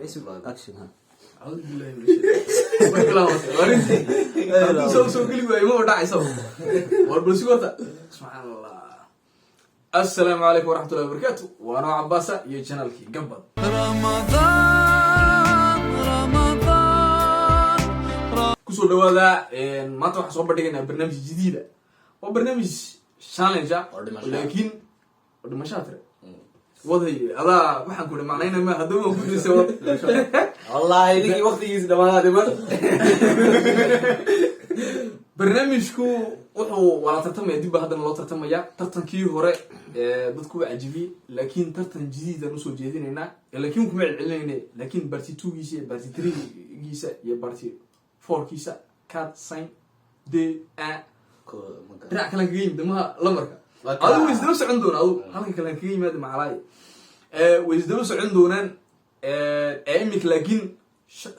Action, ha. Acuudu billahi min shaytaan. Way bilaabatay. Waa runtii. Hadduu soo geli waayo, ma dhacayso. War bal sug horta. Subxaan Allah. Assalaamu calaykum waraxmatullahi wabarakaatu. Waa noo Cabaasa iyo channelkii Gabad. رمضان رمضان. Kusoo dhawaada. Maanta waxaan soo bandhigaynaa barnaamij jadiida. Waa barnaamij challenge ah. Oo dhimasho. Laakiin oo dhimashaa tire. Waday adaa waxaan ku ihi macnayna ma haddaba waan ku dhisay wad. Wallaahi, ninkii waqtigiisa dhamaadaa dhiman. Barnaamijku wuxuu waa la tartamaya, dib baa haddana loo tartamaya. Tartankii hore dadku waa cajibiyey, laakiin tartan jadiidaan usoo jeedinaynaa. Laakiin kuma celcelinayne, laakiin part two-giisa iyo part three-giisa iyo part four-kiisa, quatre, cinq, deux, un, dhinac kalen kaga yimid maha lamarka. Adigu way isdaba socon doonaan. Adigu halka kalen kaga yimaada macalaay way isdaba socon doonaan. Ee imika laakiin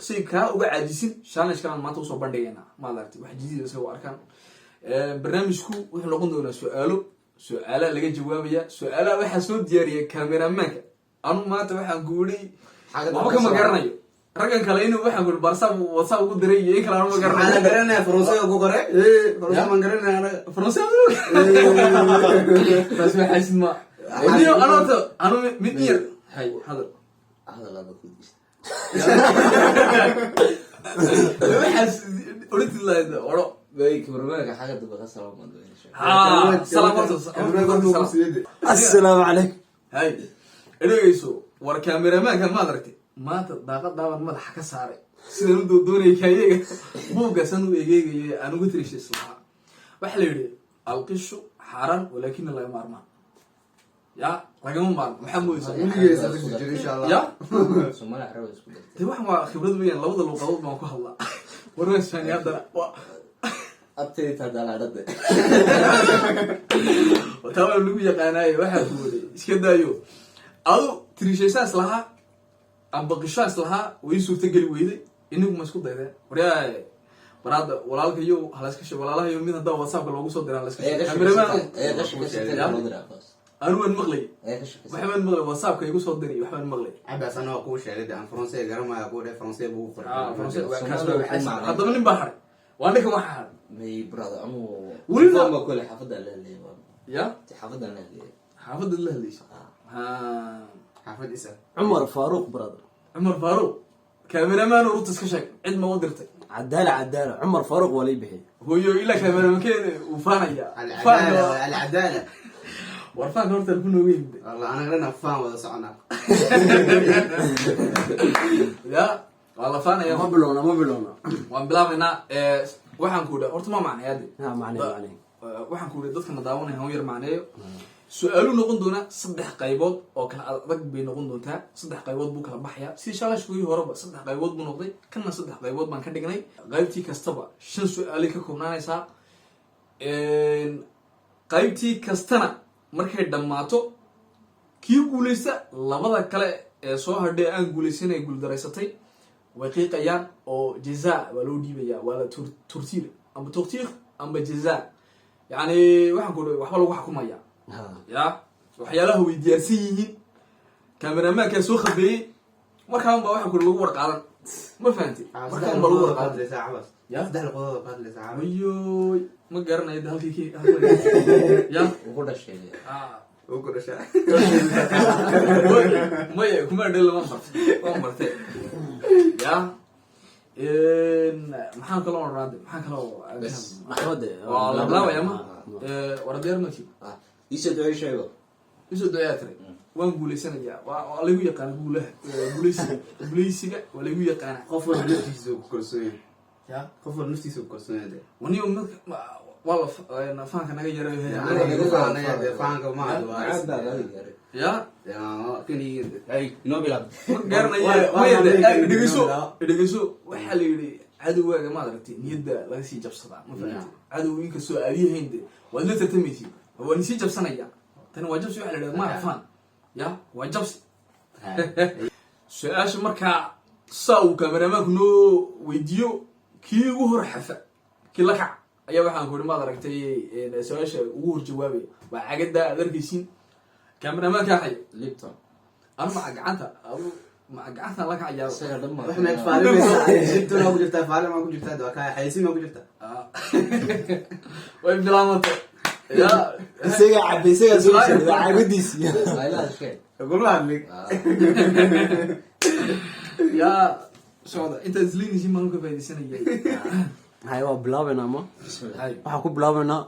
say kaa uga caajisin, challenge kalaan maanta usoo bandhigaynaa. Maad aragtay wax jadiid isaga arkaan. Barnaamijku wuxuu noqon doonaa su-aalo, su-aalaha laga jawaabaya. Su-aalaha waxaa soo diyaariyay cameramanka. Anu maanta waxaan kuuri waxba kama garanayo. Raggan kale inuu waxaan kuri barsa WhatsApp ugu diray iyo in kale anu ma Maxaa la garanayo. garanaya? Faransiga ku qore, Faransi maan garanaya anaga. Faransi taas waa xaasid ma niyo. Ano anu mid yar hay hadal. Hadalaada ku diista. Waxaas odhantid lahayd oro. Bay cameramanka xagga dambe ka salaam. Ha, salaam horta, salaam. Assalaamu calaykum. Hay, dhegeyso. War cameramanka, maad aragtay maanta daaqadaaban madaxa ka saaray sidaan u doondoonayay kaayaga buuggaasaan u egeegayay aan uga tirishay islahaa. Waxaa la yidhi alqishu xaaraan, walaakina laga maarmaan ya lagama maarmo. Maxaa moodaysaa? Weligees aad ku jiro, insha Allah. Ya. Soomaali Carab isku dartay. De waxan waa khibrad weeyaan. Labada luuqadood baan ku hadlaa. War waan isfahmay haddana waa. Abtayta dalaadhada. Taa waa lagu yaqaanaaye. Waxaa ku waday iska daayo. Adu tiriishaysaas lahaa amba qishaas lahaa way suurtageli weyday. Inagu ma isku daydeen? Waryaa, war hadda walaalkayo halayska sheeg, walaalahayo mid haddaa WhatsAppka loogu soo diraa layska sheeg. Cameraman anu waan maqlay, waxbaan maqlay, WhatsAppka igu soo diray waxbaan maqlay. Cabaas, anaa waa kuu sheegay de, aan Faransiga garanmaya kuu dheh, Faransiga buu ku qoray. Ah, kaas waa waxaas. Haddaba nin baa haray, waa ninkan waxa haray. May brother, anu Weliba- kole xaafadaan la hadlayay. Ya. Xaafadaan la hadlayay. Xaafadad la hadlaysa ha. Xaafad isa. Cumar Faaruq, brother. Cumar Faaruq, cameraman, runta iska sheeg, cid ma u dirtay? Cadaala, cadaala, Cumar Faaruq waa lay bixiyay. Hooyo, ilaa cameramankeeda uu faanaya. Alcadaala, alcadaala. War faanka horta ku nooga yimid. Wallah, anaga dhan faan wada soconaa. Ya, waa la faanaya. Ma bilowna, ma bilowna? Waan bilaabaynaa. Waxaan ku idha horta ma macneeya de. Ha, macnee, macnee. Waxaan ku idhi dadkana daawanaya han yar macneeyo. Su-aalu noqon doonaa saddex qaybood oo kala adag bay noqon doontaa. Saddex qaybood buu kala baxayaa, sidii challengekii horeba saddex qaybood buu noqday, kanna saddex qaybood baan ka dhignay. Qaybtii kastaba shan su-aalay ka koobnaanaysaa. Qaybtii kastana markay dhammaato, kii guuleysta labada kale ee soo hadhay aan guuleysan ay guuldaraysatay way qiiqayaan oo jaza waa loo dhiibaya. Waa la torture amba torture amba jaza, yani waxaan ku waxba lagu xukumaya. Ya, waxyaalaha way diyaarsan yihiin. Cameramankaa soo khabeeyey. Markaan baa waxaan ku lagu war qaadan. Ma fahantay? Markaan baa lagu war qaadan. Hadlaysaa, Cabas. Ya? Saddex luqadood ka hadlaysaa, Cabas. Ayoy, ma garanayo de halkii ya. Ugu dhashay. Ah. Uu ku dhashaa. Maya, kuma dhel, waan bartay, waan bartay. Ya, maxaan kaloo odhanaa de? Maxaan kaloo? Bes. Maxamade. Waa la bilaabaya ma waradeer maki. Iisoo ducey, sheego. Isoo duceeyaa tiray. Waan guuleysanayaa. Waa lagu yaqaana guulaha, guuleysiga, guuleysiga waa lagu yaqaana. Qof walba naftiisa ku kalsoon yahay. Ya. Qof walba naftiisa ku kalsoon yahay de. Waniba waa la faanka naga Anaga yarayo. igu faanaya de, faanka ma aha, waa Macaan baa laga gaaray. Ya. Ay, inoo bilaab. Ma garanayo. Maya de, dhegeyso, dhegeyso. Waxaa la yidhi cadowgaaga, maad aragtay, niyadda laga sii jabsadaa. Ma fahamtay? Cadow inkastoo aadiyahayn de waad la tartamaysid, waa nisii jabsanaya. Tani waa jabsi. Waxa la yidhahda ma faan ya, waa jabsi. Su-aasha markaa saa uu kameramaanku noo weydiiyo, kii ugu hor xafa, kii la kac ayaa waxaan ku ihi, maad aragtay, su-aasha ugu hor jawaabaya. Waa cagada aad arkaysiin, kameramaankaa haya. Lipton. Anu maca gacanta adu. Ma gacantan la kacayaa. Isaga dhan Wax meed faalinaysa ku jirtaa, faalin maa ku jirtaa, waa kaa xayeysiin maa ku jirtaa. Way bilaabantay ya. Isagaa cabay, isagaa soo jeeda, waa caagadiisii. Gulma hadlig. Ya, socda, intaad isleynaysiin baan ka faaidaysanayay. Hay, waa bilaabaynaa ma? Hay. Waxaan ku bilaabaynaa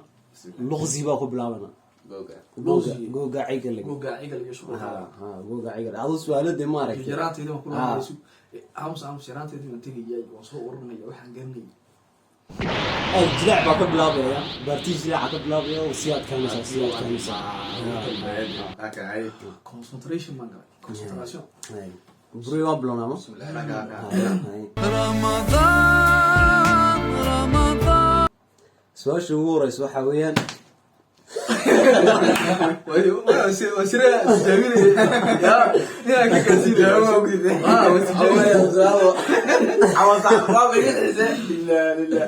luqzi baa ku bilaabaynaa. Googa. Googa, googa cigal. Googa cigal iyo shuqul. Ha ha, googa cigal. Aduu su-aalo dee ma aragtay. Yaraanteydii baan kula hadlaysu. Aamus, aamus, yaraanteydii baan tegayay, waan soo ururinaya waxaan garanayay. Ay, jilaac baa ka bilaabaya, baartii jilaaca ka bilaabaya oo sii adkaanaysaa, sii adkaanaysaa. Okay. Concentration baan galay, concentration. Hay, buri, waa bilownaa ma? Hay. رمضان، رمضان. Su-aasha ugu horeysa waxaa weeyaan Waa sira tijaabinaya ya inaan ka gaarsiinayo. Ah, waa tijaabinaya. Lillah, lillah.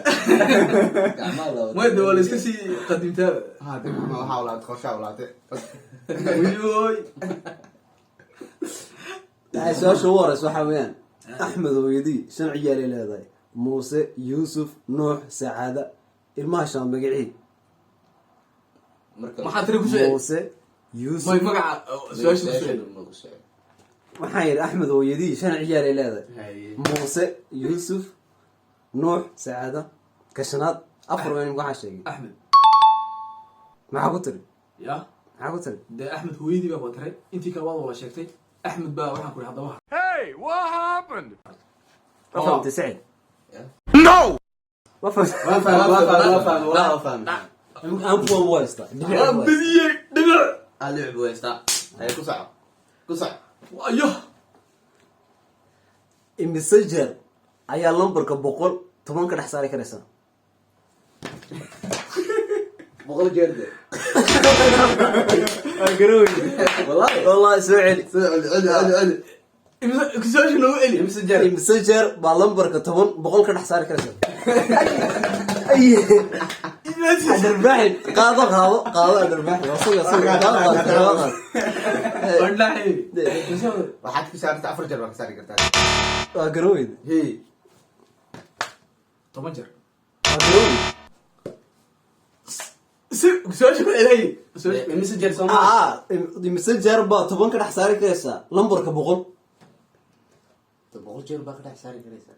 May de, waa la iska sii qadimtaaba. Waxaa walaatay, qorshaa walaatay. Wiyoy. Hay, su-aasha ugu horeysa waxaa weeyaan: Axmed hooyadii shan ciyaalay leedahay, Muuse, Yuusuf, Nuux, Sacaada. Ilmaha shan magacii? Maxaa tiri? Ku soo celi. Muuse, Yuusuf. May, magaca su-aasha ku soo celi. Waxaan yidhi, Axmed hooyadii shan ciyaalay leedahay, Muuse, Yuusuf, Nuux, Sacaada. Ka shanaad, afar weyn, waxaa sheegay. Axmed. Maxaa ku tiri? Ya. Maxaa ku tiri? Dee, Axmed hooyadii baa waa tiray, intii kale waad wada sheegtay. Axmed baa waxaan ku ihi haddaba. Ma fahamtay, Sacid? No! Ma fahamtay? Waan fahmay, waan fahmay, waan fahmay, waan fahmay. Aan kuwa buu haystaa. Dhibic Waan buu haystaa. bediyey dhibic. Hal dhibic buu haystaa. Hay, ku soco, ku soco. Ayo. Imise jeer ayaa lambarka 100 10 ka dhex saari karaysaa? 100 jeer de. Wallahi, wallahi, soo celi. Soo celi, celi, celi, celi. Su-aasha noogu celi. Imise jeer? Imise jeer baa lambarka 10 100 ka dhex saari karaysaa? Ay, adarbaaxin, qaado, qaado, qaado, adarbaaxin. Waa suga, suga, qaado, qaado, qaado, qaado. Wallaahi. Waxaad ku saarta, afar jeer baa ka saari kartaa. Waa garan weyde. Hey. 10 jeer. Waa garan weyde. Si su-aasha ku celiyay su-aasha. Imise jeer sooma? Ah, imise jeer baa 10 ka dhex saari karaysaa lambarka 100? 100 jeer baa ka dhex saari karaysaa.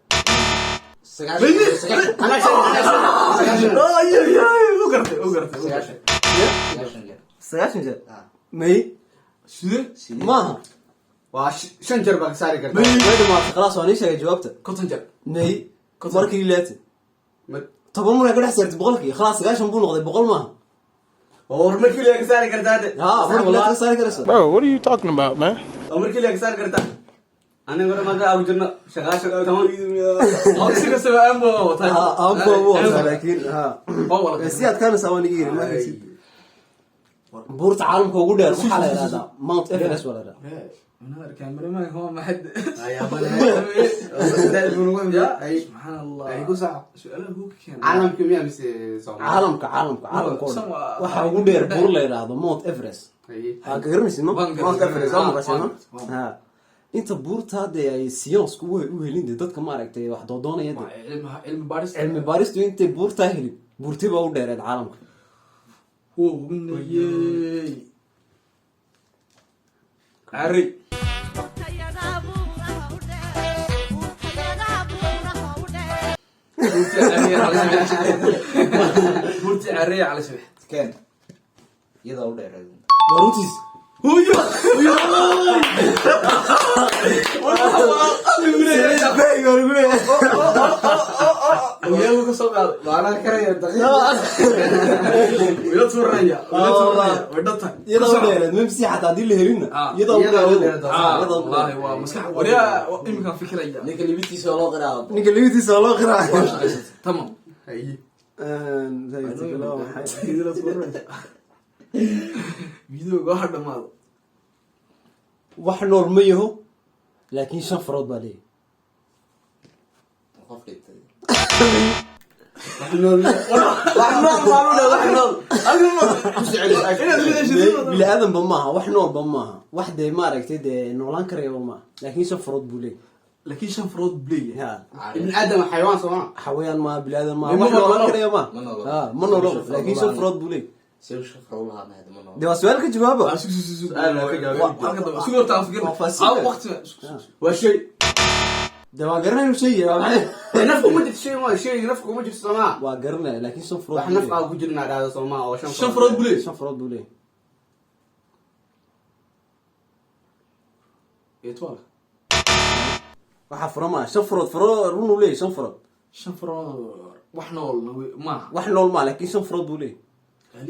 Ay, ay, ay, u gartay, u gartay, u gartay. 90 jeer. 90 jeer may. Sidee? Maaha. Waa shan jeer baa ka saari kartaa. Way dhamaatay, khalaas, waa nii sheegay jawaabta. 50 jeer. May. Markii leete 10 markaa ka dhex saartay 100-kii, khalaas, 90 buu noqday, 100 maaha. Oo mar keliya ka saari kartaa de. Ha, mar kale ka saari karaysaa. Bro, what are you talking about, man? Oo mar keliya ka saari kartaa. Aniga hore maanta agu jirno shaqaasha 10. Oo si kastaba aan buu wataa. Ha, aan buu wataa, laakiin ha. Waa wala. Si adkaanaysaa waan iga yiri markaysid. Buurta caalamka ugu dheer waxaa la yidhahdaa Mount Everest waa la yidhahdaa. Naar cameraman waa maxad. Ya. Subxaan Allah. Ay, ku soco. Su'aalaha kuu keena. Caalamka miya mise Soomaaliya? Caalamka, caalamka, caalamka oo dhan San waa- waxaa ugu dheer buur la yidhaahdo Mount Everest. Haye. Waa garanaysid no? Waan garanay. Mount Everest waa maqashay no? Waan Ha, inta buurta dee ay science-ku u helin dee, dadka maaragtay wax doodoonaya dee. Waa cilmi baaris. Cilmi baaristu intay buurtaa helin, buurti baa u dheereed caalamka. Wuu hubinayey. Cari. Buurti cariye cala sabex. Buurti cariye cala sabex. Keen iyadaa u dheereed. Waa runtiis. Huyo! Huyo! Wiilal ka soo qaaday. Waana karaya daqiiq. Wiila tuuranaya. Wiila tuuranaya. Way dhata. Iyadaa u dheereed memsi, xataa haddii la helinna. Ah. Iyadaa u Iyadaa u dheereed. dheereed. Ah, Iyadaa u wallaahi dheereed. waa maskax. Wariyaa iminkaan fikiraya. Ninka libitiisa waa loo qiraa. Ninka libitiisa waa loo qiraa. Tamam. Haye. Wiila tuuranaya. Videoga waxa dhamaado. Wax nool ma yaho, laakiin shan farood baa leeyahay. Qof dhintay. Wax nool, wax nool baan u dhahay, wax nool. Ku soo celi su-aasha. Bini aadanba maaha, wax noolba maaha, wax dee maaragtay dee noolaan karayaba maaha, laakiin shan farood buu leeyahay. Laakiin shan farood buu leeyahay. Ha. Ibn aadam xayawaan soo ma? Xawayaan maaha, bini aadan maaha, Ma wax noolaan noolo. karaya maaha. Ma noolo. Ha, ma noolo, Shan farood laakiin shan baa farood buu leeyahay. See shan farood lahaa mahad ma noolo. Dee waa su-aal ka jawaaba. Ah, sug, sug, sug, sug. Su'aal waa ka jawaab. Halka dambe. Sug horta aan fikirno. Waa fasil. Ah, waqti sug, sug, sug. Waa shay. Dee waa garanaya inuu shay yahay, waa maxay? Dee nafku ma jirto, shay ma shay nafku ma jirto soo ma? Waa garanaya, laakiin shan farood Wax buu naf leeyahay. aa ku jirna dhahda soo ma oo shan Shan farood buu leeyahay. Shan farood buu leeyahay. Étoile. Waxaa furo maaha, shan farood, faro run uu leeyahay, shan farood. Shan farood wax nool maaha. Wax nool maaha, laakiin shan farood buu leeyahay.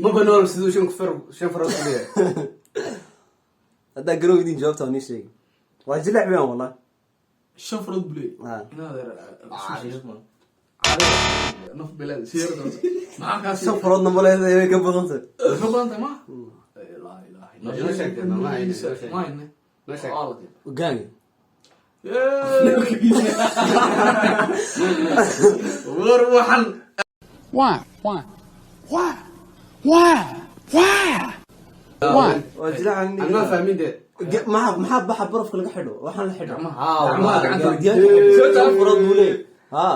Maba nool, siduu shan farood ku leeyahay? Haddaa garan weydiin jawaabta waa nii sheegay, waa jileec weeyaan wallah. Shan farood buu leeyahay. Ah. Inaad Cariir ma. Naf bilaad si yar doonta. Maxaa kaasi? Shan faroodna ma leedahay, way ka badan tahay. Ka badan tahay maaha? Laa ilaaha illa Noo sheegtay, ma hayne, noo sheegtay. Ma hayne. Noo sheeg. Waa la diiday. Hogaanka. War waxan. Why? Why? Why? Why? Why? Why? Waa jileec. Aan ma fahmin dee. Maxaa baxa barafka laga xidho, waxaan la xidho? Gacmaha. Ah, Gacmaha, gacanta. Gaardiyaanka xidho. Shan farood buu leeyahay, ha.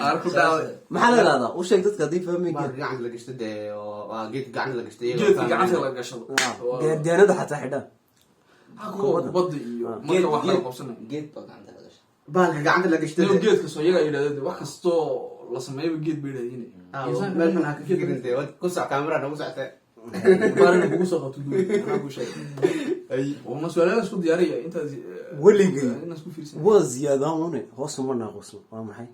Aar ku dhacday. Maxaa la ihahdaa? U sheeg dadka haddii fahmi. Bahalka gacanta la gashto dee, oo waa geedka gacanta la gashto iyagoo Geedka fahmin. gacanta la gashado. Gaardiyaanada xataa xidhaan. Maxaa kuwa kubadda iyo marka wax laga qabsanayo. Geed baa gacanta la gashay. Bahalka gacanta la gashto Inuu dee. geedka soo iyagaa yidhahdeen wax kastoo la sameeyaba geed bay yidhahdeen. Ah, meel xun ha ka fikirin dee. Waad ku soc kaamera nagu socotee. Baarina kugu soo qabto duur. Maxaa kuu sheegay? Oo ma su'aalaha isku diyaariya intaas Weligay. inaad isku fiirsan. Waa ziyaadaan une, hoos uma naaqusno, waa maxay?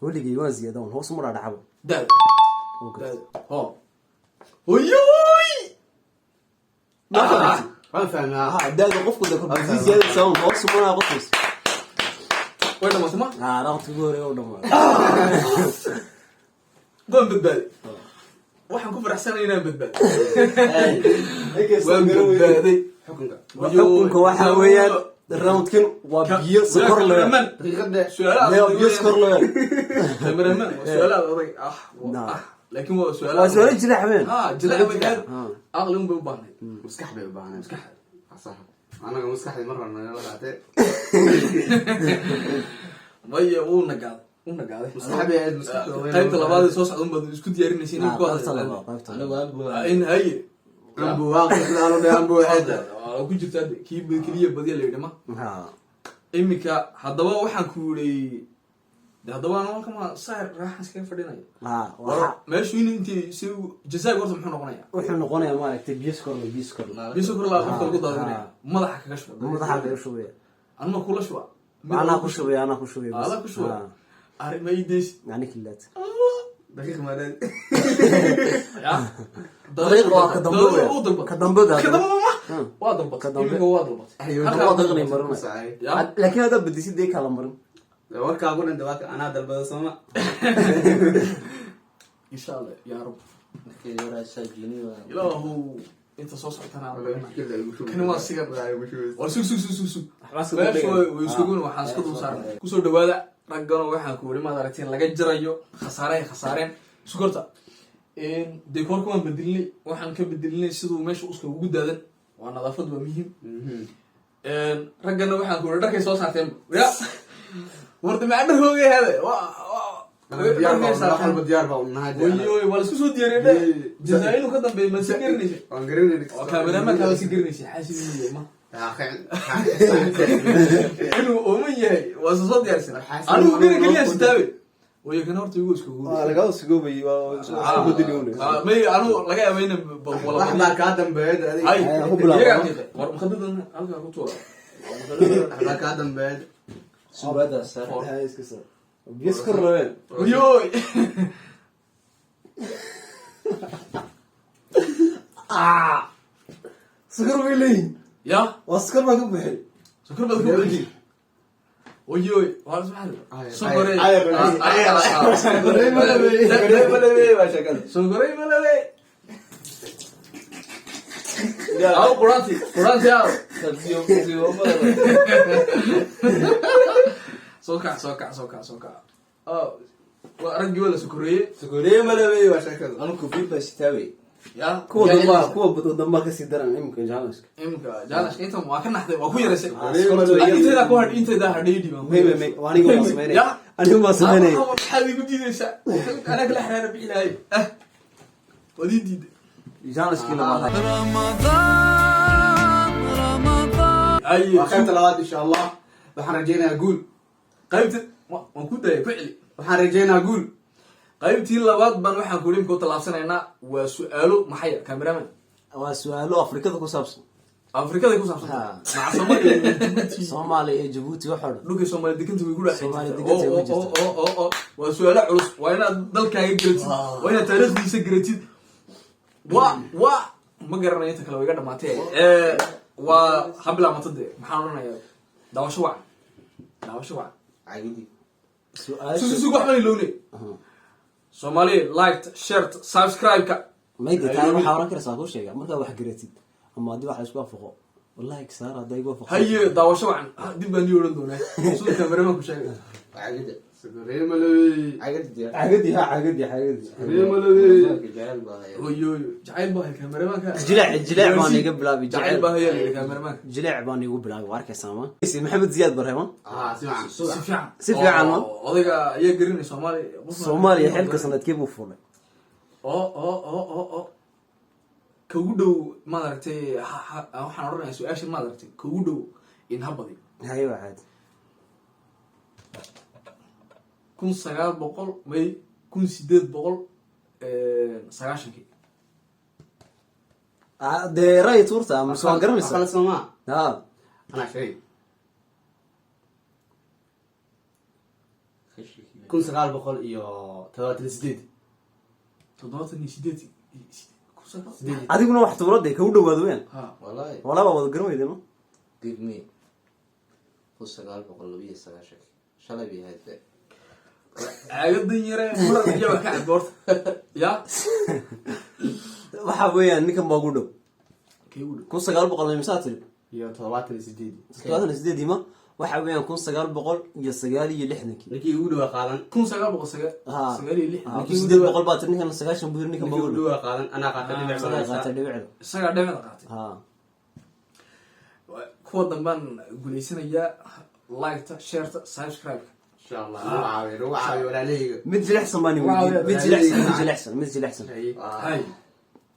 Weligay waa ziyaadaan un, hoos uma dhaadhacabo. Daad. Oo gartay. Daad. Ho. Hoyoy! Ma fahamtid? Waan fahmaa. Ha, daada qofku de kolba sii ziyaadaysaa un, hoos uma naaqusmayso. Way dhamaatay ma? Ha, waqtiga ugu horeeya u dhamaaday. Waan badbaaday. Waxaan ku faraxsanahay inaan badbaaday. Waan badbaaday. Xukunka. Xukunka waxaa weeyaan roundkan waa biyo sokor leh. Cameraman. Daqiiqada. Su'aalaha Leo, adag biyo weeyaan. sokor leh. Cameraman, waa su'aalaha adag. Ah, Nah. ah. Laakiin waa su'aalaha. Waa su'aalo jileec weeyaan. Ah, jileec weeyaan. Ha. Aqli un bay u baahnayd. Maskax bay u baahnay. Maskax. Sax. Anaga maskaxdii mar horena nala qaatay. Maya, wuu nagaaday. Wuu nagaaday. Maskax bay ahayd, maskaxda weyn. Qaybta labaad ee soo socda un baad isku diyaarinaysa inay ku Qaybta hadlaan. labaad, qaybta Anigu labaad. aan buu. In haye. Ambu waa qislaan u ambu waxayd. Waa ku jirtaa de, kii keliya badiya la yidhi ma. Ha. Iminka haddaba waxaan ku yidhi de haddaba anu halkan waa saar raaxan iskaga fadhinaya. Ha, War waxa meeshu in intii si jazaaga horta muxuu noqonayaa? Wuxuu noqonayaa maaragtay biyo sokor leh, biyo sokor leh. Biyo sokor laa qofka lagu daadinaya. Madaxa kaga shuba. Madaxa kaga shubaya. Anuma kula shuba. Anaa ku shubaya, anaa ku shubaya bas. Adaa ku shuba. Ha. Arrima iideys. Yani kilaad. Daqiiq ma dheer. Ya. Daqiiq waa ka dambe weeyaan. Uu dalbad. Ka dambe daa. Ka dambe ma? Waa dalbad. Ka dambe. Iminka waa dalbad. Halkaa waa daqiiqnay marinaya. Ya. Laakiin haddaad badisid dee kala marin. Warkaagu dhan dawaaka anaa dalbada sooma. Insha Allah ya Rab. Markii yaraasaa jini waa. Ilaahu inta soo socotana aan baranay. Kani waa sigan. War sug, sug, sug, sug, sug. Meesha way iskugu waxaan isku dul saarnay. Kusoo dhawaada raggan waxaan ku weli maad aragteen laga jarayo khasaare ay khasaareen sukorta. Dekoorka waan bedelinay, waxaan ka bedelinay siduu meesha uska ugu daadan, waa nadaafad, waa muhiim. Raggana waxaan ku weli dharkay soo saarteen ya warda macaa dharkooga hede Diyaar baa wax walba, diyaar baa u nahay. Wayoy, waa laisku soo diyaariyay dhe jazaa-inu ka dambeeya ma si garanaysa? Waan garanayna. Waa kaameraman kaa si garanaysa xaasid inuu yahay ma inuu ooman yahay, waa soo diyaarsan. Anigu gara keliya sitaabe wayo kan horta igu isku Waa laga usugoobayay, waa isku bedeli une. May anigu laga yaaba inaan Wax baa kaa dambeeya adiga. Ay, Ay, ku bilaabo. iyagaa qiiqay. War maqadadan halkaa ku tuura. Wax baa kaa dambeeya. Subaada sar. Ha, iska soo. Biyo sokor leh. Wayoy. Sokor bay leeyihiin. Ya. Waa sokor baa ka buuxay. Sokor baad ku buuxi. Wayoy, waa la sokorey. Ay, ay, ay. Sokorey ma labey. Sokorey ma labey, waa sheekada. Sokorey ma labey. Aw quraanti, quraanti aw. Soo kac, soo kac, soo kac, soo kac. Oh, Waa raggii waa la sokoreeyey. Sukuuriye malabey waa sheekada. Anu koofiyad baa sitaawey. Ya. Kuwa dambaa, kuwa dambaa kasii daran imika challenge. Imika challenge intan waa ka naxday, waa ku yaraysay. Ah, Inteeda ku hadh, inteeda hadhay dhiban. May, waa aniga waa sameynaya. Ya. Aniga waa sameynaya. Maxaad igu diidaysaa? Anaa kala xiraana bixi lahay. Ah, waad ii diiday. Challenge-kii labaad. Ay. Waa qaybta labaad, insha Allah. Waxaan rajeynayaa guul. Qaybta waan ku dayay, ku celi. Waxaan rajeynayaa guul. Qaybtii labaad baan waxaan ku imika u tallaabsanaynaa. Waa su-aalo maxay, cameraman? Waa su-aalo Afrikada ku saabsan. Afrikada ku saabsan? Ha. Maca Soomaaliya iyo Djibouti? Soomaaliya iyo Jabuuti waxoo dhan. Dhulkay Soomaali deganta way ku dhex Soomaali jirtaa. deganta way ku jirtaa. Oo, waa su-aalo culus. Waa inaad dalkaaga garatid, waa inaad taariikhdiisa garatid. Waa ma garanayo, inta kale way iga dhamaatee. Waa ha bilaabmato dee. Maxaan odhanayaa? Daawasho wacan, daawasho wacan. Cagidii. Su-aasha Sug, wax baan ilowne. Soomaaliya, like, share, subscribe-ka. Mayda tahay, waxaa oran karaysaa, kuu sheega markaad wax garatid ama haddii wax la isku waafaqo, wallahi saar hadday igu waafaqsan. Haye, daawasho wacan. Ah, dib baan ii odhan doonaa sida cameraman ku sheegay. Cagida. Sukuuriye malabey. Cagida diyaar. Cagadi, ha, cagadi, cagadi. Sukuuriye malabey. Jacayl baa haya. Oyoyo, jacayl baa haya cameramanka. Jileec, jileec baan iga bilaabay. Jacayl baa haya la cameramanka. Jileec baan igu bilaabay, waa arkaysaa. Ma Maxamed Ziyaad Barre ma? Ah, si fiican. Si fiican. Si fiican, ma? Oo, odayga ayaa garanay Soomaaliya. Soomaaliya xilka sanadkee buu fuulay? Oo, kugu dhow maad aragtay. Waxaan odhanayaa su-aasha, maad aragtay, kugu dhow in ha badi. Haye, waa caadi. 1900 may, 1890-kii. Ah, dee ray tuurta ama soo garanaysa? Aqal soomaa. Ha. Anaa sheegay 1978. 78, 19 Sideed. Adiguna wax tuuro dee, kugu dhawaado weyaan. Ha. Wallahi. Walaa waa wada garan weyde ma? Give me 1992, shalay bay ahayd be. Caagadan yare muran iyo wax ka cad goorta ya. Waxa weeyaan ninkan baa ugu dhow. Kee ugu dhow? 1900 misaa tiri? Iyo 78. 78-dii ma waxa weeyaan, 1969-kii. Ninkii ugu dhawaa qaadan. Kun sagaal boqol saga Ha. sagaal iyo lixdan. Ha, 1800 baa tiri, ninkan 90 buu yiri, ninkan baa Ninkii ugu ugu dhow. dhawaa qaadan, anaa qaata dhibic. Isagaa qaatay dhibicda. Isagaa dhibicda qaatay. Ha. Kuwa dambaan guulaysanayaa. Like-ta, share-ta, subscribe-ka. Insha Allah nagu caawiyo, nagu caawiyo walaalahayga. Mid jilicsan baan weydiin, mid jilicsan, mid jilicsan, mid jilicsan. Haye. Hay.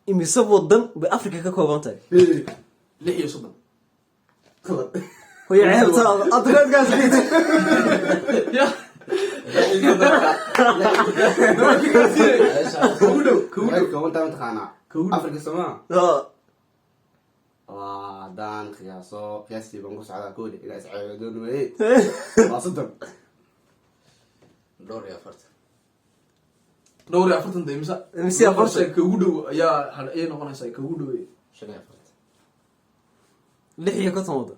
Imise wadan bay Afrika ka kooban tahay? 36. Hoya, ceebtaada adkaadkaas. Ya, kugu dhow, kugu Waxay dhow. kooban tahay mataqaanaa? Kugu dhow. Afrika somaa waa haddaan qiyaaso, qiyaastii baan ku socdaa koole ilaa isceebo doon waye, waa 30. 44. 44 de imisa? Imise afartan? Kugu dhow ayaa ayay noqonaysaa, kugu dhow. 45. 56 wadan.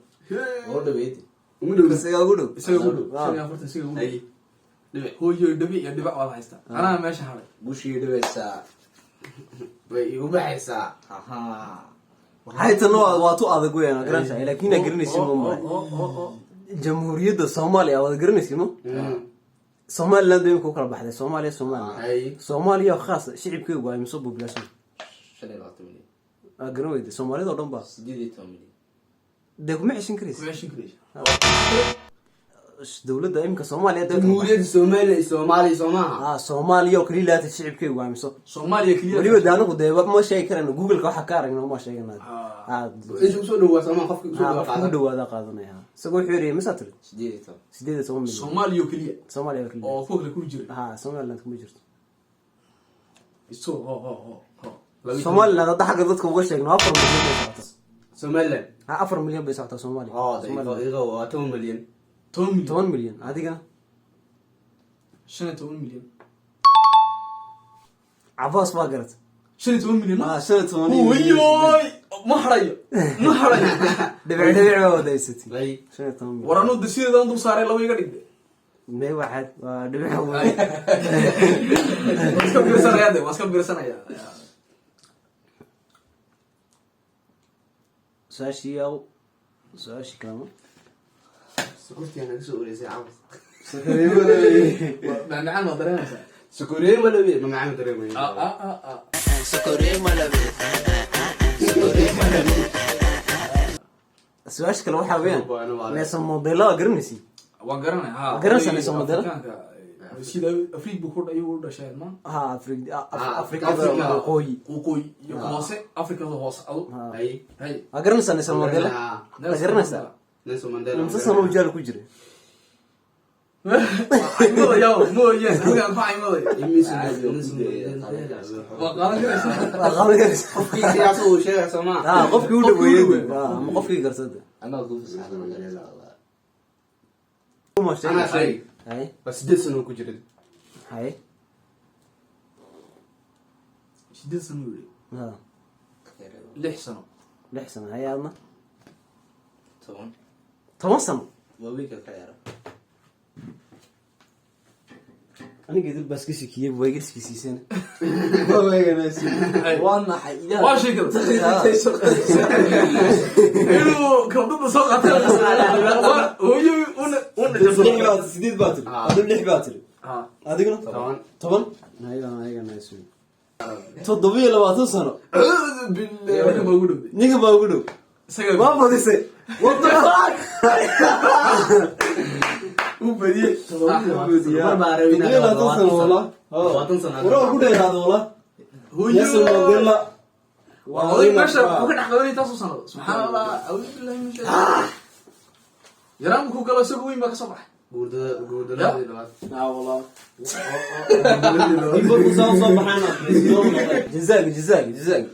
Oo dhaweyd. Ugu dhow. Isagaa ugu dhow. Isaga ugu dhow. Ah. 45 isaga ugu dhow. Haye, dhibic. Hooyo, dhibic iyo dhibac waad haystaa, anaa meesha hadhay. Guushii dhaweysaa. Way igu baxaysaa. Ahaa. Waxay tan waa tu adag weeyaan, waa garanaysaa, laakiin aa garanaysin ma maray. Oo. Jamhuuriyadda Soomaaliya waad garanaysin ma? Somaliland bay imika u kala baxday, Soomaaliya, Somaliland. Haye. Soomaaliya khaas shicibkeegu waa imise population? 25 milyan. Aa, garan weyde, Soomaalida oo dhan ba. 18 milyan. Dee kuma ceshan karaysa. Kuma ceshan karaysa. Dowladda imika Soomaaliya dee. Jamhuuriyadda Soomaaliya iyo Soomaaliya soo maaha? Ah, Soomaaliya oo kaliya laata shicibkeegu waa imise? Soomaaliya keliya. Weliba de anagu dee ma sheegi karayno, Google-ka waxa ka aragno ma sheegana. Ah. Isha usoo dhawaa soomaa, qofki usoo dhawaa Qofka ugu qaadan. dhawaada qaadanaya. Isagoo wuxuu yidhi misaa tiri? 18. 18 milyan. Soomaaliya oo keliya. Soomaaliya oo kaliya. Oo kuwa kale ku jira. Ha, Somaliland kuma jirto. Iso ho ho ho ho. Somaliland hadda xagga dadka uga sheegno, 4 milyan bay socotaa. Somaliland. Ha, 4 milyan bay socotaa Soomaaliya. Oo Somaliland. iga waa 10 milyan. 10 milyan. 10 milyan adigana? 15 milyan. Cabaas baa garata. 15 milyan. Ah, 15. Oyoy, ma harayo, ma harayo. Dhibic dhibic baa wadaysatay. Lay. 15 milyan. War anuu de sideedan dul saaray, laba iga dhigde. May, waxaad waa dhibic. Waan iska biirsanaya de, waan iska biirsanaya. Su-aashii aw, su-aashii kalama. Sokortii naga soo ureysay cawas. Macmacaan waa dareemaysaa. Sokorey ma labe, ma macaan dareemaya. Ah, ah, ah, ah. Sokorey ma labe. Sokorey ma labe. Su-aasha kale waxaa weeyaan, Nelson Mandela waa garanaysi? Waan garanay, ha. Garanaysaa Nelson Mandela? Afrikaanka, sida Afrika buu ku ayuu u dhashay, ma? Ha, Afrikada Afrika. Waqooyi. Waqooyi iyo hoose, Afrikada hoose adu. Hay. Hay. Waa garanaysaa Nelson Mandela? Waa garanaysaa? Nelson Mandela. Imse sano uu jaal ku jiray? Caymadaya mooyeen, halkaan ku caymadaya. Nelson Mandela. Waa qaadan karaysaa. Waa qaadan karaysaa. Qofkii siyaasa uu sheegay, soo ma? Ha, qofkii u dhaweeyey. Ha, ama qofkii garsada. Anaa ku fasaxsan. Uma sheegay. Anaa sheegay. Hay. Waa 8 sano ku jiray. Hay. 8 sano uu yidhi. Ha. 6 sano. 6 sano. Hay, adna? 10. 10 sano. Waa wiilka ka ciyaara. Aniga idil baa iska shikiyey, waa iga shikisiiseen. Waa naxay ilaah. Waa sheekada inuu kabdada soo qaatay hooyo una una. 8 baa tiri adu, 6 baa tiri adiguna. 10. 10. 27 sano. Ninka baa ugu dhowday. Ninka baa ugu dhow. Isaga. Waa badisay. What the fuck? Uu badiyey. 27 sano wala. 20 sano. Wara ku dheeraada wala. Hooyo. Nelson Mandela. Waa oday meesha wuxuu ka dhex qabanay taasoo sanado. Subxaan Allah, acuudu billahi min shaytaan. Yaraan ku galo, isagu weyn baa ka soo baxay. Guurdada, guurdaladii labaad. Jazaaga, jazaaga, jazaaga.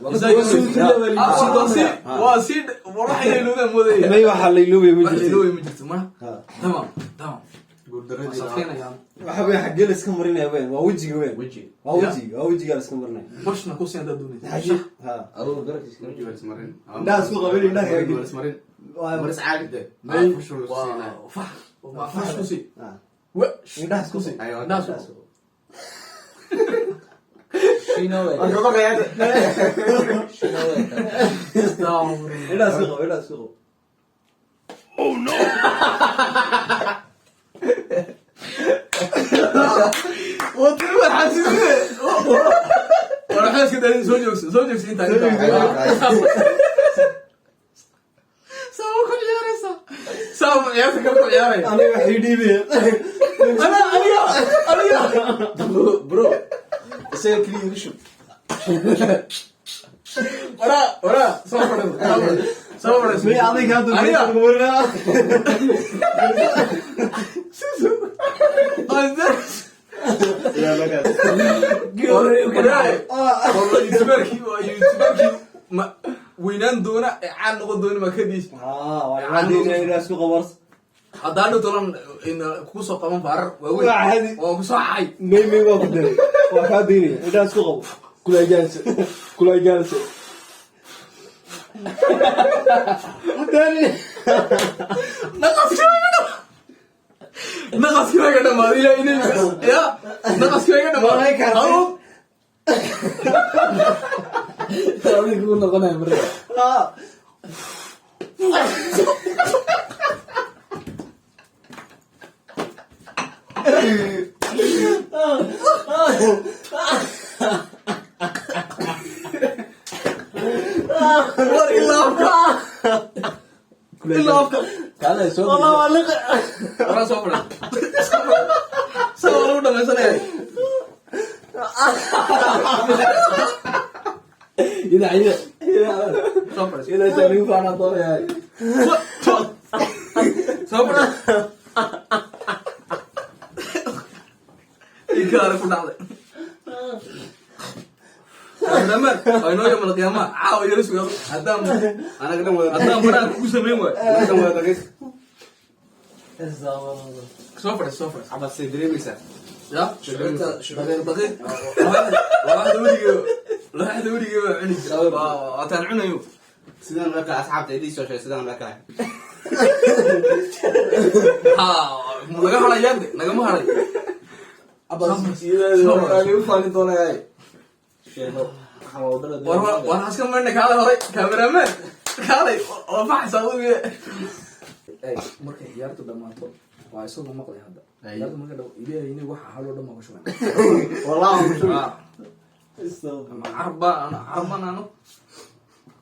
Waa sii waxa ilowdaan moodaya. May, waxaa la iloobay ma Wax jirto. iloway ma jirto ma. Tamam. Guurdaradii labaad. Safeynayaan. Waxa weyn xaggee la iska marinaya weyn? Waa wejiga weyn. Weji. Waa wejiga, waa wejigaa la iska marinaya. Bashna ku sii haddaad doonaysa. Ha. Adigu garabkiisa. Weji waa ismarin. Indhaha isku qabin, indhaha Weji waa ismarin. Maris caadi de. May. Fushul la siinaya. Waa fax, waa fax ku sii. Ha. Wa. Indhaha isku sii. Ayo. Indhaha isku. Shino way. Waan ka baqayaa. Shino way. Indhaha isku qabo, indhaha isku qabo. Wadani waa xaasisine. War waxaa iska dayin, soo joogso, soo joogso intaa intaa. Saa ku ciyaaraysaa. Saa ciyaarta kale ku ciyaaraya. Aniga waxay dhiibaya. Ana aniga aniga. Bro, isaga keliya igu shub. Waraa waraa, soo fadhiso. Soo fadhiso. May, adiga hadda Aniga. lagu marinaya. YouTuberkii waa YouTuberkii ma weynaan doona ee caan noqon doona ma kadiis. Ha, waa cadeynaya, indhaha isku qabo. Haddaa dhow tolan in kugu soo qaban faarar waaweyn. Waa caadi. Oo ku soo cay. May, may, waa ku daray, waa kaa daynaya. Indhaha isku qabo. Kula gaalse, kula gaalse. Haddaani. Naqaskii baa iga dhamaaday, naqaskii baa iga dhamaaday. Ilaa inay ya naqaskii baa iga dhamaaday. Waa kaartay. Adigu ku noqonaya marka. Ha. War ilaa afka, ilaa afka. Kaale soo. Wallah waa liqi. Waraa soo fadhi saa waa lagu dhamaysanaya. Ida ida. Soo fadhi. Ida soo nigu faana doonaya. Soo fadhi. Inkaara ku dhacday. Cameraman waa inoo yawmal qiyaamaha caawa yara sugaado haddaan Anaga dhan wada. haddaan banaanka kugu samayn waayo. Anaga dhan wada daqiiq. Soo fadhi, soo fadhi. Cabas say dareemaysaa. Ya daqiiq daqiiq, laxda weligee, laxda weligee baa cuni jira. Waataan cunayo. Sidaan loo kala asxaabta idii soo sheegay, sidaan loo kala. Ha, laga hadhayaa de, nagama hadhay. Nigu faani doonaya. Sheego. Waxaan waa wadada. War war haska marna, kaalay horay cameraman, kaalay oo faxaysa adigu. Markay ciyaartu dhamaato. Waa isagoo maqlay hadda. Hadda marka dhow Ilaahayna waxa haloo dhan baan ku shubay. Wallahi waan ku shubay. Ama carba carban ano.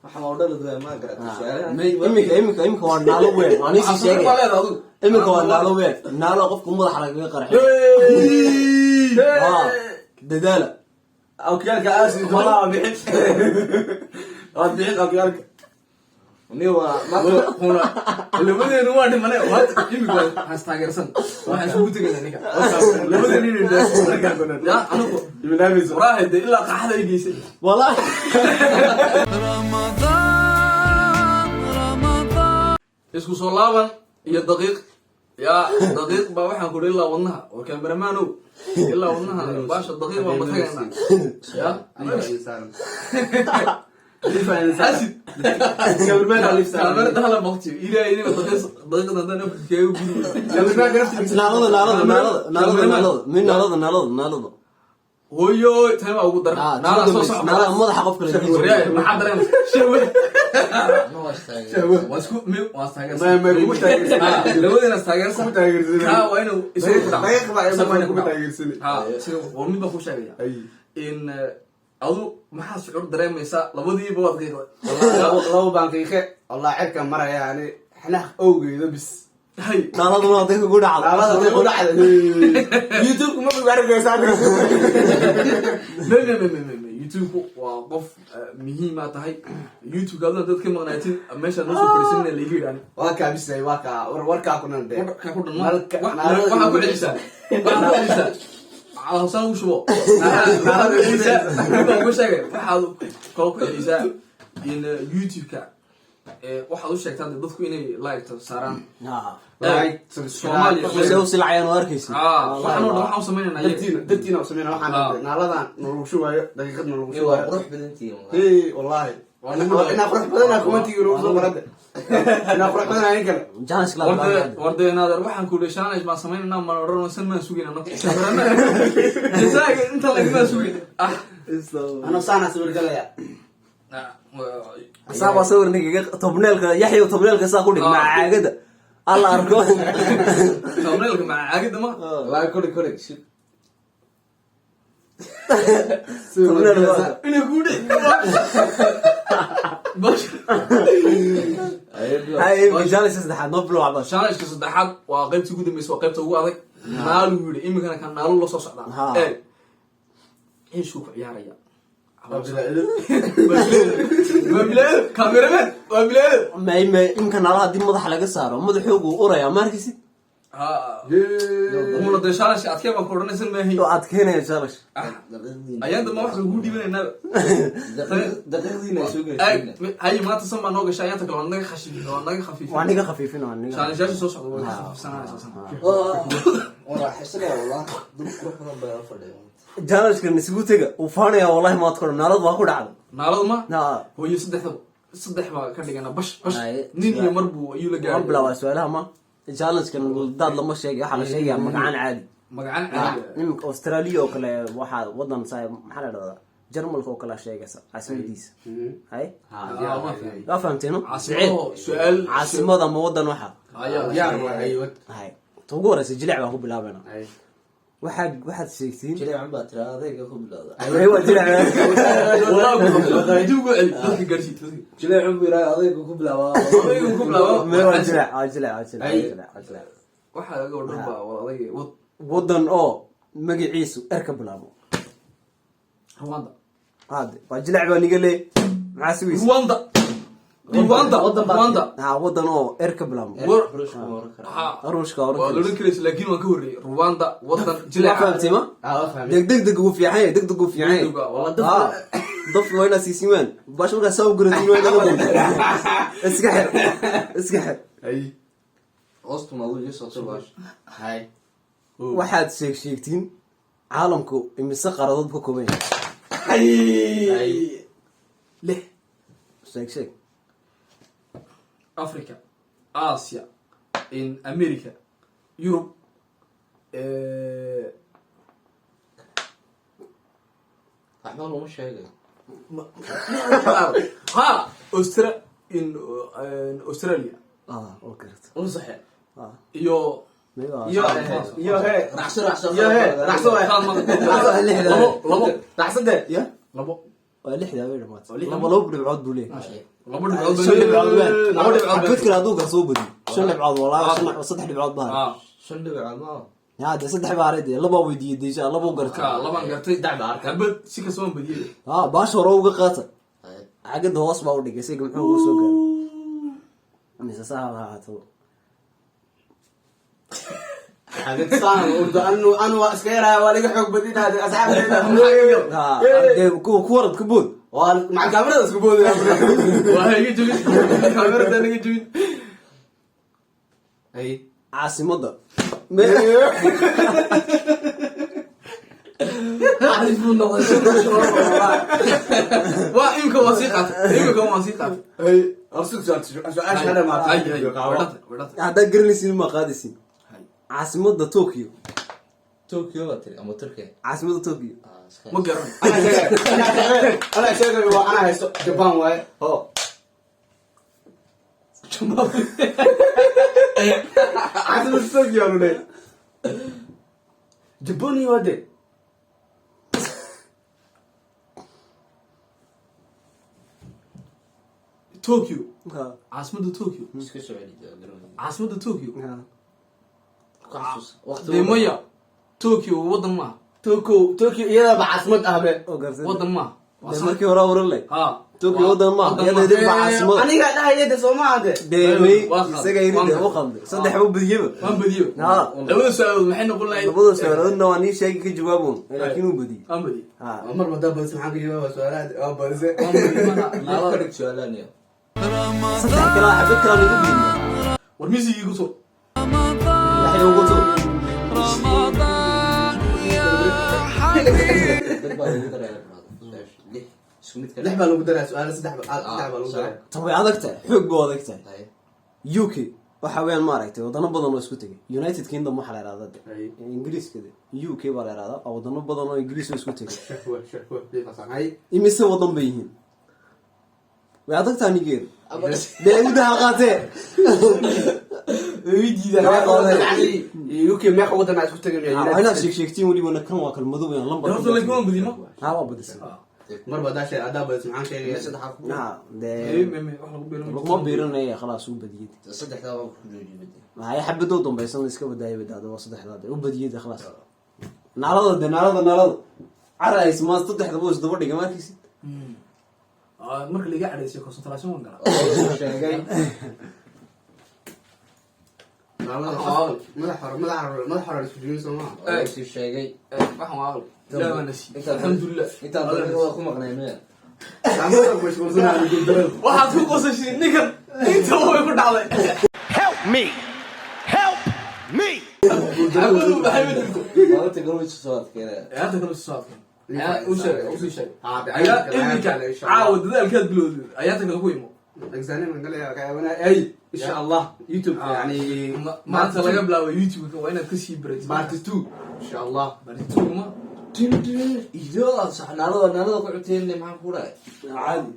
Waxa ma dhalad waa ma garatay su'aalaha. Imika waa naalo weyn, waa nisii Waxaa sheegay. baa leedahay adigu. Imika waa naalo weyn, naalo qofka madaxa lagaga qarxay. Waa dadaala. Okyaalka aasi wallahi waa bixin, waad bixin okyaalka. Ni waa marka Kuna labadeenu waa dhimane, waa imika waa has taageersan, waxaan isugu tegaynaa ninka labadeenu inay ya anigu Ibnaamiso. Waraahay dee ilaa qaxda ay geysay. Wallahi. Ramadan, Ramadan. Isku soo laaban iyo daqiiq ya daqiiq baa waxaan kuri ilaa wadnaha war kameramaanow, ilaa wadnaha baasha daqiiq baan matagaynaa ya xasid. Kaamerada hala baqtiyo, Ilaahay idinka daqiiq daqiiqda haddaan afka kaga gudi. Naalada, naalada, naalada, naalada, naalada, min naalada, naalada, naalada. Hooyo, tani baa ugu daran. Ah, naalada soo socda. Naalada madaxa qofka la Waryahay, maxaa dareemaysa? Shahwe. Ma waa istaagay. Waa isku mi waa taageersan. Ma kuma taageersan. Ah, labadeena taageersan. Kuma taageersan. Kaa waa inuu isagu ku dhaco. Daqiiq baa Isagu waa inuu kuma ku dhaco. taageersan. Ha, isaga war mid baan ku sheegaya in adu maxaa shucuur dareemaysaa? Labadiiba waad qiiqday. Labo baan qiiqe, wallahi cirka maraya yani xanaaq awgeeda bis. Hay. Naaladuna hadday kugu dhacdo. Naalada hadday ku dhacdo YouTube ma ku arkaysaa. Me me me me me me YouTube waa qof muhiima tahay YouTube aduna dad ka maqnaatin meesha noo soo fadhiisanina layga yidhaani. Waa kaa bisay, waa kaa war warkaa kunan de. Ka ku dhan Nalka- waxaa ku celisaa, waxaa ku celisaa hawsaan ugu shubo, waxaa ku celisaa baan ku sheegay, waxaad kaloo ku celisaa in YouTube-ka waxaad u sheegtaa dee dadku inay like saaraan. Like, subscribe. Soomaaliya. Se u silacayaan oo arkaysi. Ah, waxaan oo dhan waxaan u sameynayna iyaga. Dartiina, dartiina u sameyna waxaan. Naaladan nalagu shubaayo, daqiiqad nalagu Ni waa shubaayo. qurux badantihiin. Hey, wallahi Waa lagu dhalay. Inaa qurux badanaa commentiga nagu soo qorada, inaa qurux badanaa in kale. Challenge club. Warde naader, waxaan ku yihi challenge baan samaynayna, ma odhan san maan sugayna no jasaaga inta lagama sugayn ah. Anoo saanaa sawir galaya. Saa waa sawir ninkaga thumbnailka, Yaxya, thumbnailka saa ku dhig maca caagada alla arko. Thumbnailka maca caagida ma Wallahi kori kori shit. Thumbnailka. Inay kuu dhici. Hay, challenge saddexaad noo bilow, Cabaas. Challenge-ka saddexaad waa qaybtii ugu dambeysay, waa qaybta ugu adag. Naalu yidhi iminkana kan naalu la soo socdaa. Eeg, ciishuu ku ciyaaraya. Waa bilaado cameraman, waa bilaado. May, imka naalaha haddii madaxa laga saaro madaxoogu uraya, ma arkaysid? Muna dee challenge adkee baan ku odhanaysan maahay. Oo adkeynaya challenge. Ayaan dambe wax lagu dhiibanaynaa. Daqiiqdiina ay soo Eeg, gaarsiin. Hay, maanta san baa noo gashay, ayaanta kale waa naga khashi, waa naga khafiifin. Waa niga khafiifin, waa niga. Challenge-yaasha soo socda waa ka khafiifsananaysaa san. Waa raaxaysanaya wallah, dad qurux badan baa fadhiya. Challenge-kan isugu tega uu faanaya wallahi, maad kordhan naalad waa ku dhacda. Naaladu ma Ha. hooyo, saddexda saddex baa ka dhigana, bash bash. Ay, nin iyo mar buu ayuu la waan gaaray. Bilaabaa su-aalaha ma challenge-kan daad lama sheegay, waxaa la sheegayaa magacaan caadi. Magacaan caadi. Iminka Australia oo kale, waxaa wadan saa maxaa la dhahdaa, Jarmalka oo kale sheegaysa caasimadiisa hay. Waa fahamteen no? Caasimado su-aal. Caasimada ama wadan waxa. Ayaa Diyaar waa, aywad. Hay, ta ugu horeysa jilic baan ku bilaabayna. Waxaad sheegtiin Jileecan baa tiraa, adayga ku bilowda. Ay, waa jilic. Walaa dib ugu celi dadka, gaarsii dadka. Jileecan buu yidhaha, adayga ku bilaabaa. Adayga ku bilaabo. May, waa jilic, waa jilic, waa jilic, waa jilic, waa jilic. Waxaa laga odhan baa war adayga wad. Wadan oo magaciisu er ka bilaabo. Rwanda. Hade waa jilic baa niga leey, maxaa sugaysa? Rwanda, Rwanda. Wadan baa- Rwanda. Ha, wadan oo er ka bilaabo. Ruushka ma oran karaa? Ha. Ruushka waa oran. la odhan karaysa, laakiin waan ka horreeyey. Rwanda wadan waa jileeca. Fahamtay ma? Waa fahmay. Deg deg deg ugu fiican yahay, deg deg ugu fiican yahay. Degdeg waa- Ha, daf waa inaad siisin waan bash markaa saa u garatin, waa inaga doonta iska xir, iska xir. Ay. Hoostuna aduu iga soo turbaash. Hay. Waxaad sheegtiin caalamku imise qaaradood ka kooban yahay? Ay. Lix. Sheeg, sheeg. Africa, Asia, in America, Yurub, Waxba lama sheegayo. Ha, in Australia. Ah, oo garta. Unsaxe. Iyo Iyo iyo he. Raacso, raacso. Iyo he. Raacso waay. Lixda. Labo, labo. Raacsade. Ya. Labo. Waa lixda bay dhamaatay. Lix. Laba, labo dhibcood buu leeyahay. Labo dhibcood. Shan dhibcood weyn. Labo dhibcood. Xabad kale hadduu gar soo badiyo, shan dhibcood walaa shan, saddex dhibcood baa. Ah. Shan dhibcood ma. Ya, dee saddex baa haray, dee laba weydiiyey, deesha laba gartay. Ka labaan gartay. Dacba arka. Xabad si kasta waan badiyey. Ah, baasha hore uga qaata. Cagada hoos baa u dhigay, isaga muxuu ugu soo gaaray mise saa ha ahaato. Saan urdo anu anu waa iska yaraya, waa laga xoog badinahay asxaabteeda. Ha, dee ku warad, ku bood. Waa maca kaamirada isku boodaya. Waa iga jebin kaamirada, iga jebin. Ay. Caasimadda. Xariif buu noqday. Waa imika waa sii qaatay, imika waa sii qaatay. Hey, arsug su'aasha dhamaatay. Hay, hay, wadhata, wadhata. Haddaad garanaysin ma qaadaysin. Hay. Caasimadda Tokyo. Tokyo baa tiri ama Turkiya? Caasimadda Tokyo. Ah, iska. Ma garan. Anaa sheegay, waa anaa haysto, Japan waaye. Ho. Caasimada Tokyo aanu leeyahay. Japan waa de. Tokyo. Ha. Caasimadda Tokyo. Iska soo celi garoonka. Caasimadda Tokyo. Ha. Ku xasuus. Waqti. Dee maya, Tokyo waddan maaha. Tokyo, Tokyo iyadaba caasimad ah be. Oo gartay. Waddan maaha. Waa Dee sax. markii hore oran leh. Ha. Tokyo waddan maaha. Waddan Iyada maaha. idin baa caasimada. Aniga dhahaya de, soo maaha de. Dee may Waa qalday. isaga yidhi dee Waan u qalday. Saddex u badiyeba. Waan badiyo. Ha. Labada su-aalood maxay noqon lahayd? Labada su'aaloodna waa nii sheegi, ka jawaabun, laakiin uu badiyey. Waan badiyey. Ha. Mar badaa badise, maxaan ka jawaaba su'aalaha waa badise. Waan badiyey maha. Laba ka dhig su'aalaan iyo. Saddex kale, xabad kale igu biiriya. War misigii ku soo. Yaxya ugu tuur. رمضان يا حبيبي. Dad baa lagu daraya su'aasha. Lix. Isku mid ka Lix baa lagu daraya su'aala, saddex baa lagu daraya. Tan way adag tahay, xoog bay u adag tahay. Hay. UK waxa weeyaan, maaragtay, wadano badan oo isku tegay. United Kingdom waxaa la ihahdaa de. Hay. Ingiriiska de UK baa la ihahdaa, waa wadano badan oo Ingiriis oo isku tegay. Shahwa, shahwa biiqasan. Hay. Imise wadan bay yihiin? Way adag tahay nigeer. Dee udaha qaatee. Way diidaan. UK meeqa wadan aa isku tegay? Waa inaad sheeg sheegtiin welibana, kan waa kalmado weeyaan lambar. Horta laakiin waan badiyey, ma? Ha, waa badisay. Mar badaa sheeg, haddaa badise maxaan sheegaya? Saddex ku. Ha. Ee, Dee me wax lagu biirin. laguma biirinaya, khalaas, uu badiyey. Saddexdaa waan ku joojiyay. Maxay xabadoo dambaysan iska badaayay badaado, waa saddexdaa dee u badiyey de, khalaas. Naalada de, naalada, naalada cara ay ismaa saddexda buu isdaba dhigay markiisi. Ah, marka laga cadhaysiyo concentration waan galaa. Sheegay. Madax hore, madax hore, madax hore isku jibin, soo maaha? Waa sii sheegay. Eh, waxaan waa aqal. Ilaah baa na siiyey. Alxamdulilah. Intaan dariiqada ku maqnay maya. Saamada ku mashquulsanaa guuldarada. Waxaad ku qosashay ninkan intaba way ku dhacday. Help me! Help me! Xabadu maxay ma jirto. Maalinta garoonka soo adkeynaya. Ciyaarta kale soo adkeen. U sheeg, u sii sheeg. Ah, de Ayaa ciyaarta kale, iminka ciyaarta kale, insha Allah. caawa dadaalkaad bilowday. Ciyaarta kale ku imo. Examen baan galaya, ka yaabana. Ay, insha Allah YouTube yani. Maanta laga bilaabo YouTube waa inaad kasii baratid. Part 2 insha Allah. Part 2 ma? Ido saxnaalada, naalada ku cunteen, maxaan ku dhahay? Caadi.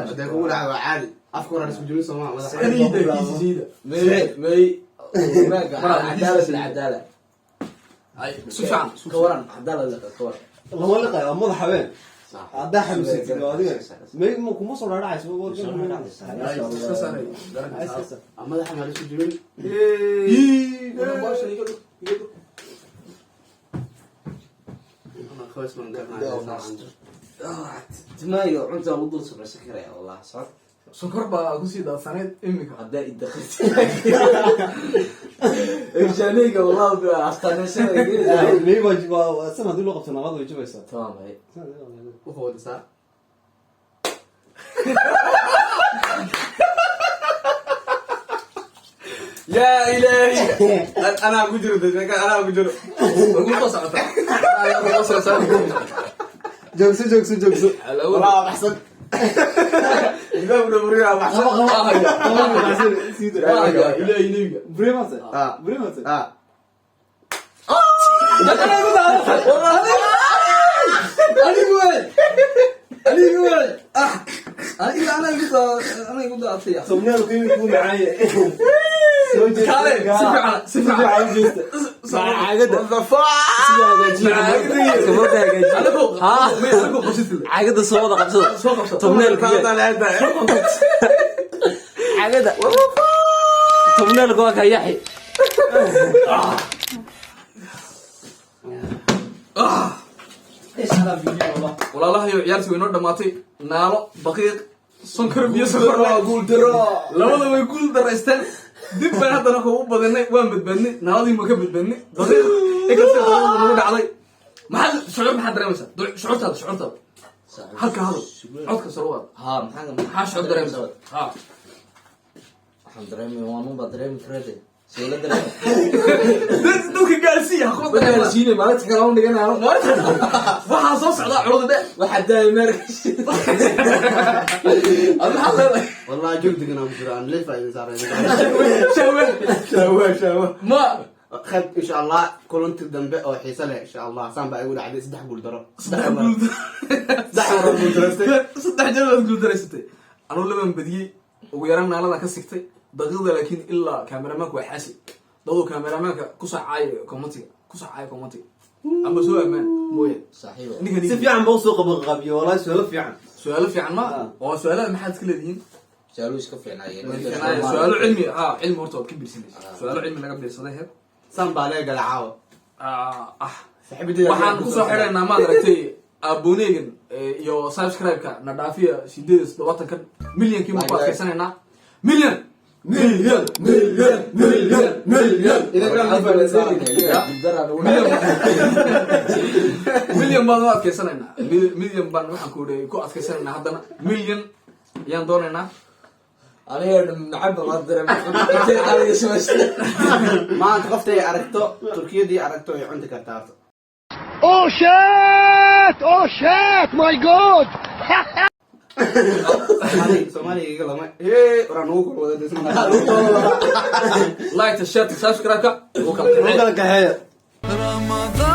Hadday kugu dhacdo waa caadi, afka hore isku jibin, soo maaha? Madax Saliida, kiisi saliida. May may cadaala bil cadaala. Ay, si fiican. Ka waran cadaala ka waran. Lama liqayo, waa madax habeen haddaa xanuunsatid waa adiga may ma kuma soo dhaadhacayso. Ay, iska saaray. Madaxa ma isku jibin. Ii, baashan iga dhug, iga dhug. Qoys baan garanaya. Timaayo cunta ugu dul samaysan karaya wallah socod. Sonkor baa kusii daadsanayd iminka. Haddaa idaqit. Irjaaneyga wallah astaanayshada. May waa san haddii loo qabto naalada way jabaysaa. Tamam hay. Wuxuu wadasaa. Yaa ilaahi, anaa ku jiro dadka, anaa ku jiro. Ugu soo socotaa. Ugu soo socotaa. Joogso, joogso, joogso. Walaa waa baxsan, ilbaabna buriyaa baxsan. Ilaahi nebiga. Bremate. Ah. Bremate. Ah. Anigu wey. Anigu wey. Ah. Aniga anaa igu daa, anaa igu daatay. Somniyadu ku yimid kuu macaanye. Kaale, si fiican, si fiican. Caagada sida hagaajiya, kamarada hagaajiya. Anagoo Ha. anagoo qabsatid. Caagada soo wada qabsada. Soo qabso. Thumbnailka. Caagada thumbnailka waa ka yaxi. Walaalahayo, ciyaartii way noo dhamaatay. Naalo daqiiq sonkor biyo sonkor leh. Labada way guul daraysteen. Dib baan haddana ku u badinay, waan badbaadnay. Naaladii ma ka badbaadnay. Daqiiq inkastoo daqiiqda nagu dhacday. Maxaad shucuur, maxaad dareemaysaa? Shucuurtaada, shucuurtaada halka hadal, codka sare u qaad. Ha, maxaa? Maxaa shucuur dareemaysaa? Ha. Waxaan dareemay, waan baa dareemi karade, soo la dareemay. Dadka gaarsiiya, ha kula dareemaa. Gaarsiinay, maalinta kale aan dhiganaa. Waxaa soo socdaa culada dhe. Waxaa daayay meer. Ad maxaad leedahay? Wallahi joog degan aan ku jiro, aan leefa idin saaray. Shahwe. Shahwa, shahwa. Ma Khayr, insha Allah, kulanti dambe oo xiiso leh, insha Allah. Saan baa igu dhacday saddex guul daro. Saddex guul. Saddex mar oo guul daraystay. Saddex jeer baad guul daraysatay. Anuu laban badiyey, ugu yaraan naalada ka sigtay daqiiqda, laakiin ilaa kameramaanka waa xaasi. Daduu kameramaanka kusoo caaya commentiga, kusoo caaya commentiga ama soo ammaan mooye. Saaxiibo. Ninka Si fiican ba usoo qabanqaabiyo, wallahi su'aalo fiican. Su-aalo fiican ma oo su-aalada maxaad iska leedihiin? Su-aaluhu iska fiicnaayeen. Su-aalo cilmi, ha, cilmi horta waad ka biirsanaysa. Su-aalo cilmi laga biirsaday heer. Saan baa laga gala caawa. Ah. Saaxiibadeyda. Waxaan kusoo xidhaynaa, maad aragtay, aboonegan iyo subscribe-ka na dhaafiya 78-kan milyankii ma ku adkaysanaynaa? Milyan, milyan, milyan, milyan, milyan. Milyan baan u adkaysanaynaa. Milyan baan waxaan ku ii ku adkaysanaynaa. Haddana milyan ayaan doonaynaa. Aniga macaba ma dareemay, aniga samaysta. Maanta qoftay aragto Turkiyadii aragto ay cunti kartaa horta. Oh shit! Oh shit! My God! Soomaaliga iga lama ee waraan ugu kor wada. Like, share, subscribe-ka u kala Kala kaxeeya. رمضان.